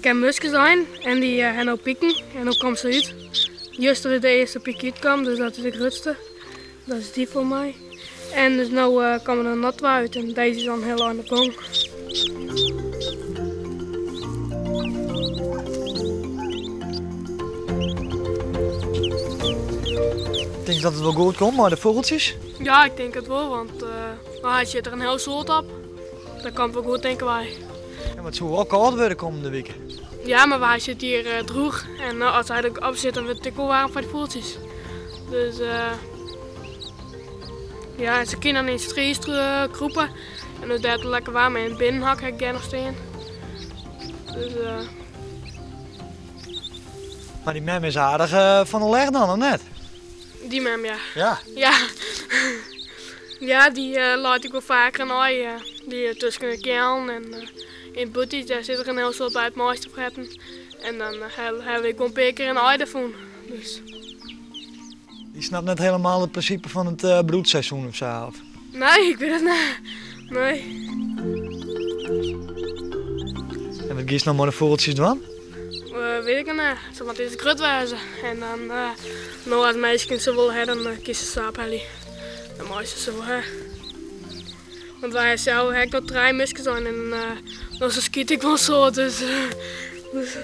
Ik ha muskusein en dy ha no piken en no komme se út. Juster is de earste pyk útkaam, dus dat is de grutste. Dat is dy foar my. En dus no komme der noch twa út en dizze is al in hiel ein op gong. Tinkst dat it wol goed komt mei de fûgeltsjes? Ja, ik tink it wol, want hy sit der in hiel soad op. Dat komt wol goed, tinke wy. Ja, mar it soe wol kâld wurde kommende wike. Ja, mar wy sitte hjir droech en as hy der op sit, dan wurdt it ek wol waarm foar de fûgeltsjes. Dus ja, en se kinne dan yn it strie krûpe en dan is dêr lekker waarm. En yn it binnenhok ha ik dêr noch stean. Dus. Mar dy mem is aardich fan de leg dan, of net? Dy mem, ja. Ja? Ja. Ja, dy leit ek wol faker in aai. Dy tusken de keallen en yn it bûthús, dêr sit der in hiel soad by it mais te fretten. En dan ha we ek wol in pear kear in aai dêr fûn. Dus. Dy snapt net helemaal it prinsipe fan it broedseizoen of sa? Of? Nee, ik wit it net. Nee. En wat giest no mei de fûgeltsjes dwaan? Wit ik net. Se moatte earst grut wêze. En dan, no as minsken se wolle ha, dan kinne se se ophelje. Dan meie se se wol ha. Want wy sels ha ek noch trije muskuseinen en dan se skite ek wol in soad. Dus, dus.